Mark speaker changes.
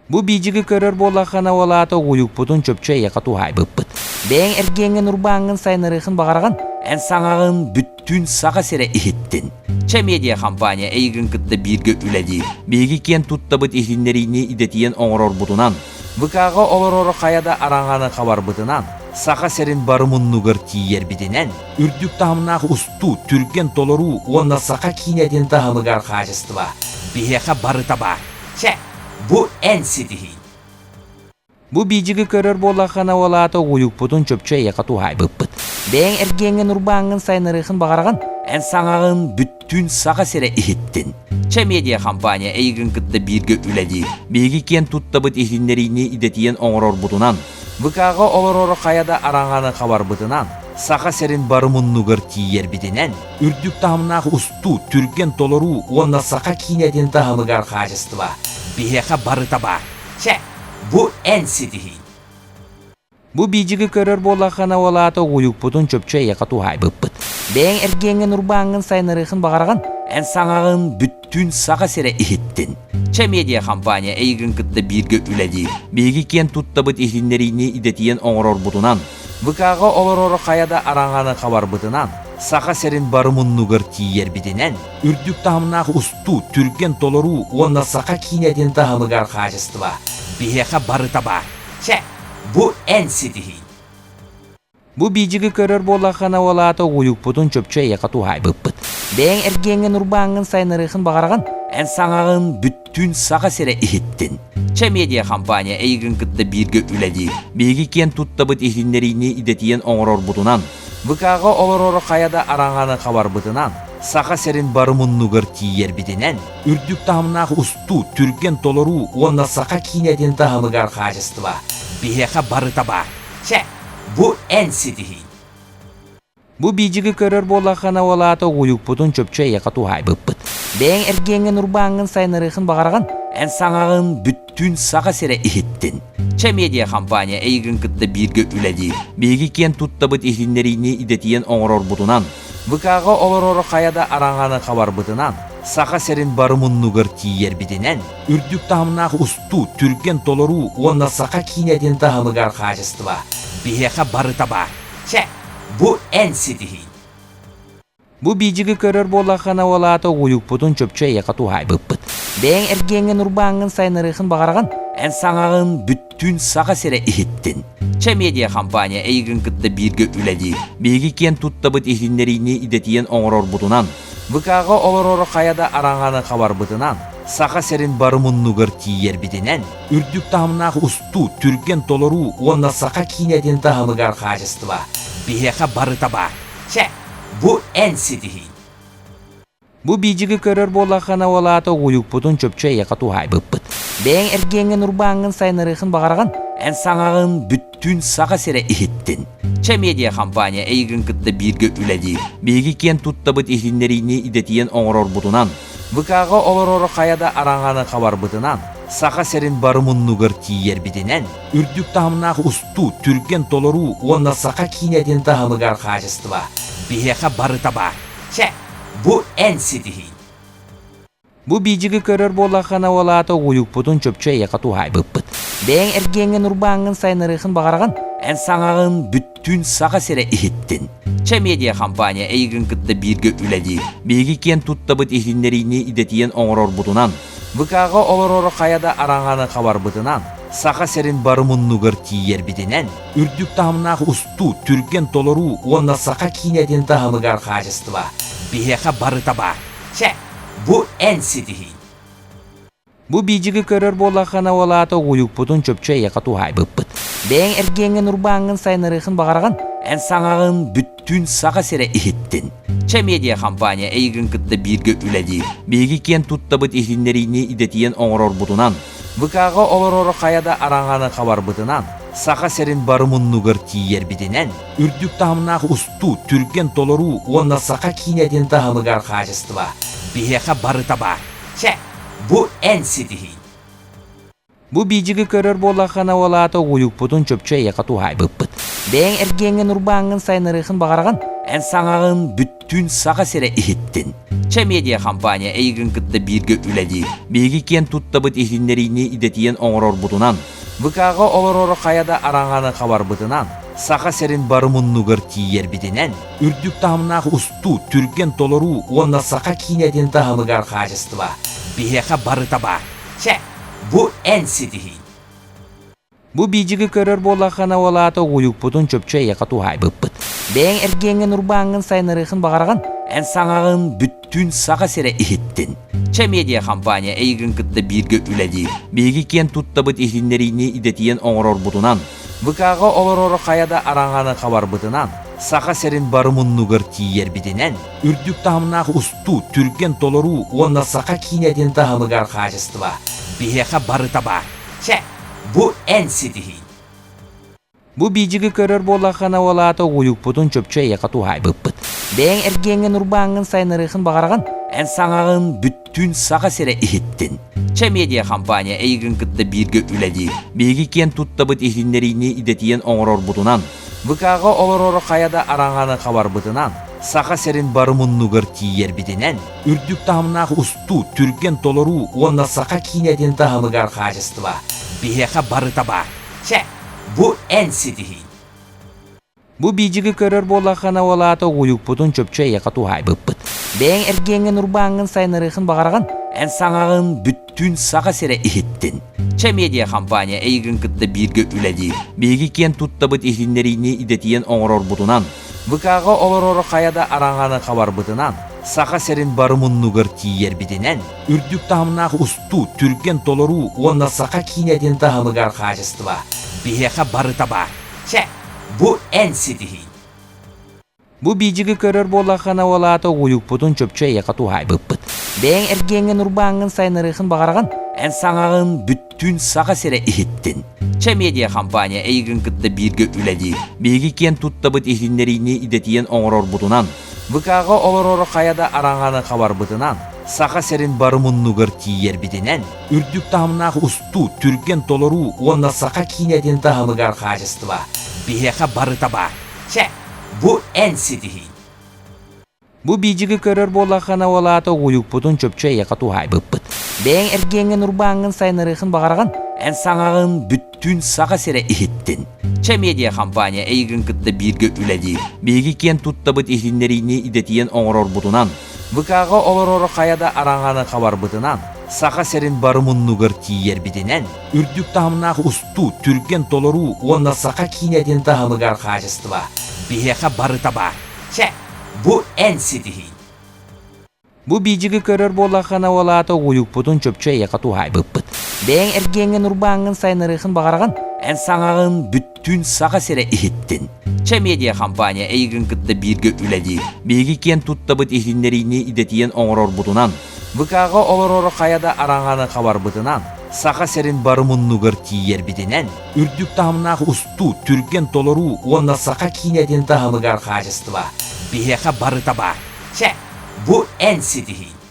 Speaker 1: Бу биидьиги көрөр буоллаххына, ол аата угуйукпутун чопчу эйиэхэ туһаайбыппыт. Бэйэҥ эргиэҥҥин урбааҥҥын сайыннарыаххын баҕараҕын? Эн саҥаҕын бүттүүн Саха сирэ иһиттин. Чэ медиа компания эйигин кытта бииргэ үлэлиир. Биһиги киэн туттабыт иһитиннэриини идэтийэн оҥорорбутунан, ВК-ҕа олорор хайа да араҥаны хабарбытынан, Саха сирин бары муннугар тиийэрбитинэн, үрдүк таһымнаах устуу, түргэн толоруу уонна саха киинэтин таһымыгар хаачыстыба биһиэхэ барыта баар. Чэ, бу эн ситиһииҥ. Бу биидьиги көрөр буоллаххына, ол аата угуйукпутун чопчу эйиэхэ туһаайбыппыт. Бэйэҥ эргиэҥҥин урбааҥҥын сайыннарыаххын баҕараҕын? Эн саҥаҕын бүттүүн Саха сирэ иһиттин. Чэ медиа компания эйигин кытта бииргэ үлэлиир. Биһиги киэн туттабыт иһитиннэриини идэтийэн оҥорорбутунан, ВК-ҕа олорор хайа да араҥаны хабарбытынан, Саха сирин бары муннугар тиийэрбитинэн, үрдүк таһымнаах устуу, түргэн толоруу уонна саха киинэтин таһымыгар хаачыстыба биһиэхэ барыта баар. Чэ, бу эн ситиһииҥ. Бу биидьиги көрөр буоллаххына, ол аата угуйукпутун чопчу эйиэхэ туһаайбыппыт. Бэйэҥ эргиэҥҥин урбааҥҥын сайыннарыаххын баҕараҕын? Эн саҥаҕын бүттүүн Саха сирэ иһиттин. Чэ медиа компания эйигин кытта бииргэ үлэлиир. Биһиги киэн туттабыт иһитиннэриини идэтийэн оҥорорбутунан, ВК-ҕа олорор хайа да араҥаны хабарбытынан, Саха сирин бары муннугар тиийэрбитинэн, үрдүк таһымнаах устуу, түргэн толоруу уонна саха киинэтин таһымыгар хаачыстыба биһиэхэ барыта баар. Чэ, бу эн ситиһииҥ. Бу биидьиги көрөр буоллаххына, ол аата угуйукпутун чопчу эйиэхэ туһаайбыппыт. Бэйэҥ эргиэҥҥин урбааҥҥын сайыннарыаххын баҕараҕын? Эн саҥаҕын бүттүүн Саха сирэ иһиттин. Чэ медиа компания эйигин кытта бииргэ үлэлиир. Биһиги киэн туттабыт иһитиннэриини идэтийэн оҥорорбутунан, ВК-ҕа олорор хайа да араҥаны хабарбытынан, Саха сирин бары муннугар тиийэрбитинэн, үрдүк таһымнаах устуу, түргэн толоруу уонна саха киинэтин таһымыгар хаачыстыба биһиэхэ барыта баар. Чэ, бу эн ситиһииҥ. Бу биидьиги көрөр буоллаххына, ол аата угуйукпутун чопчу эйиэхэ туһаайбыппыт. Бэйэҥ эргиэҥҥин урбааҥҥын сайыннарыаххын баҕараҕын? Эн саҥаҕын бүттүүн Саха сирэ иһиттин. Чэ медиа компания эйигин кытта бииргэ үлэлиир. Биһиги киэн туттабыт иһитиннэриини идэтийэн оҥорорбутунан, ВК-ҕа олорор хайа да араҥаны хабарбытынан, Саха сирин бары муннугар тиийэрбитинэн, үрдүк таһымнаах устуу, түргэн толоруу уонна саха киинэтин таһымыгар хаачыстыба биһиэхэ барыта баар. Чэ, бу эн ситиһииҥ. Бу биидьиги көрөр буоллаххына, ол аата угуйукпутун чопчу эйиэхэ туһаайбыппыт. Бэйэҥ эргиэҥҥин урбааҥҥын сайыннарыаххын баҕараҕын? Эн саҥаҕын бүттүүн Саха сирэ иһиттин. Чэ медиа компания эйигин кытта бииргэ үлэлиир. Биһиги киэн туттабыт иһитиннэриини идэтийэн оҥорорбутунан, ВК-ҕа олорор хайа да араҥаны хабарбытынан, Саха сирин бары муннугар тиийэрбитинэн, үрдүк таһымнаах устуу, түргэн толоруу уонна саха киинэтин таһымыгар хаачыстыба биһиэхэ барыта баар. Чэ, бу эн ситиһииҥ. Бу биидьиги көрөр буоллаххына, ол аата угуйукпутун чопчу эйиэхэ туһаайбыппыт. Бэйэҥ эргиэҥҥин урбааҥҥын сайыннарыаххын баҕараҕын? Эн саҥаҕын бүттүүн Саха сирэ иһиттин. Чэ медиа компания эйигин кытта бииргэ үлэлиир. Биһиги киэн туттабыт иһитиннэриини идэтийэн оҥорорбутунан, ВК-ҕа олорор хайа да араҥаны хабарбытынан, Саха сирин бары муннугар тиийэрбитинэн, үрдүк таһымнаах устуу, түргэн толоруу уонна саха киинэтин таһымыгар хаачыстыба биһиэхэ барыта баар. Чэ, бу эн ситиһииҥ. Бу биидьиги көрөр буоллаххына, ол аата угуйукпутун чопчу эйиэхэ туһаайбыппыт. Бэйэҥ эргиэҥҥин урбааҥҥын сайыннарыаххын баҕараҕын? Эн саҥаҕын бүттүүн Саха сирэ иһиттин. Чэ медиа компания эйигин кытта бииргэ үлэлиир. Биһиги киэн туттабыт иһитиннэриини идэтийэн оҥорорбутунан, ВК-ҕа олорор хайа да араҥаны хабарбытынан, Саха сирин бары муннугар тиийэрбитинэн, үрдүк таһымнаах устуу, түргэн толоруу уонна саха киинэтин таһымыгар хаачыстыба биһиэхэ барыта баар. Чэ, бу эн ситиһииҥ. Бу биидьиги көрөр буоллаххына, ол аата угуйукпутун чопчу эйиэхэ туһаайбыппыт. Бэйэҥ эргиэҥҥин урбааҥҥын сайыннарыаххын баҕараҕын? Эн саҥаҕын бүттүүн Саха сирэ иһиттин. Чэ медиа компания эйигин кытта бииргэ үлэлиир. Биһиги киэн туттабыт иһитиннэриини идэтийэн оҥорорбутунан, ВК-ҕа олорор хайа да араҥаны хабарбытынан, Саха сирин бары муннугар тиийэрбитинэн, үрдүк таһымнаах устуу, түргэн толоруу уонна саха киинэтин таһымыгар хаачыстыба биһиэхэ барыта баар. Чэ, бу эн ситиһииҥ. Бу биидьиги көрөр буоллаххына, ол аата угуйукпутун чопчу эйиэхэ туһаайбыппыт. Бэйэҥ эргиэҥҥин урбааҥҥын сайыннарыаххын баҕараҕын? Эн саҥаҕын бүттүүн Саха сирэ иһиттин. Чэ медиа компания эйигин кытта бииргэ үлэлиир. Биһиги киэн туттабыт иһитиннэриини идэтийэн оҥорорбутунан, ВК-ҕа олорор хайа да араҥаны хабарбытынан, Саха сирин бары муннугар тиийэрбитинэн, үрдүк таһымнаах устуу, түргэн толоруу уонна саха киинэтин таһымыгар хаачыстыба биһиэхэ барыта баар. Чэ, бу эн ситиһииҥ. Бу биидьиги көрөр буоллаххына ол аата угуйукпутун чопчу эйиэхэ туһаайбыппыт. Бэйэҥ эргиэҥҥин урбааҥҥын сайыннарыаххын баҕараҕын? Эн саҥаҕын бүттүүн Саха сирэ иһиттин. Чэ медиа компания эйигин кытта бииргэ үлэлиир. Биһиги киэн туттабыт иһитиннэриини идэтийэн оҥорорбутунан, ВК-ҕа олорор хайа да араҥаны хабарбытынан, Саха сирин бары муннугар тиийэрбитинэн, үрдүк таһымнаах устуу, түргэн толоруу уонна саха киинэтин таһымыгар хаачыстыба биһиэхэ барыта баар. Чэ, бу эн ситиһииҥ. Бу биидьиги көрөр буоллаххына ол аата угуйукпутун чопчу эйиэхэ туһаайбыппыт. Бэйэҥ эргиэҥҥин урбааҥҥын сайыннарыаххын баҕараҕын? Эн саҥаҕын бүттүүн Саха сирэ иһиттин. Чэ медиа компания эйигин кытта бииргэ үлэлиир. Биһиги киэн туттабыт иһитиннэриини идэтийэн оҥорорбутунан, ВК-ҕа олорор хайа да араҥаны хабарбытынан, Саха сирин бары муннугар тиийэрбитинэн, үрдүк таһымнаах устуу, түргэн толоруу уонна саха киинэтин таһымыгар хаачыстыба биһиэхэ барыта баар. Чэ, бу эн ситиһииҥ. Бу биидьиги көрөр буоллаххына ол аата угуйукпутун чопчу эйиэхэ туһаайбыппыт. Бэйэҥ эргиэҥҥин урбааҥҥын сайыннарыаххын баҕараҕын? Эн саҥаҕын бүттүүн Саха сирэ иһиттин. Чэ медиа компания эйигин кытта бииргэ үлэлиир. Биһиги киэн туттабыт иһитиннэриини идэтийэн оҥорорбутунан, ВК-ҕа олорор хайа да араҥаны хабарбытынан, Саха сирин бары муннугар тиийэрбитинэн, үрдүк таһымнаах устуу, түргэн толоруу уонна саха киинэтин таһымыгар хаачыстыба биһиэхэ барыта баар. Чэ, бу эн ситиһииҥ. Бу биидьиги көрөр буоллаххына ол аата угуйукпутун чопчу эйиэхэ туһаайбыппыт. Бэйэҥ эргиэҥҥин урбааҥҥын сайыннарыаххын баҕараҕын? Эн саҥаҕын бүттүүн Саха сирэ иһиттин. Чэ медиа компания эйигин кытта бииргэ үлэлиир. Биһиги киэн туттабыт иһитиннэриини идэтийэн оҥорорбутунан, ВК-ҕа олорор хайа да араҥаны хабарбытынан, Саха сирин бары муннугар тиийэрбитинэн, үрдүк таһымнаах устуу, түргэн толоруу уонна саха киинэтин таһымыгар хаачыстыба биһиэхэ барыта баар. Чэ, бу эн ситиһииҥ. Бу биидьиги көрөр буоллаххына ол аата угуйукпутун чопчу эйиэхэ туһаайбыппыт. Бэйэҥ эргиэҥҥин урбааҥҥын сайыннарыаххын баҕараҕын? Эн саҥаҕын бүттүүн Саха сирэ иһиттин. Чэ медиа компания эйигин кытта бииргэ үлэлиир. Биһиги киэн туттабыт иһитиннэриини идэтийэн оҥорорбутунан, ВК-ҕа олорор хайа да араҥаны хабарбытынан, Саха сирин бары муннугар тиийэрбитинэн, үрдүк таһымнаах устуу, түргэн толоруу уонна саха киинэтин таһымыгар хаачыстыба биһиэхэ барыта баар. Чэ, бу эн ситиһииҥ. Бу биидьиги көрөр буоллаххына ол аата угуйукпутун чопчу эйиэхэ туһаайбыппыт. Бэйэҥ эргиэҥҥин урбааҥҥын сайыннарыаххын баҕараҕын? Эн саҥаҕын бүттүүн Саха сирэ иһиттин. Чэ медиа компания эйигин кытта бииргэ үлэлиир. Биһиги киэн туттабыт иһитиннэриини идэтийэн оҥорорбутунан, ВК-ҕа олорор хайа да араҥаны хабарбытынан, Саха сирин бары муннугар тиийэрбитинэн, үрдүк таһымнаах устуу, түргэн толоруу уонна саха киинэтин таһымыгар хаачыстыба биһиэхэ барыта баар. Чэ, бу эн ситиһииҥ.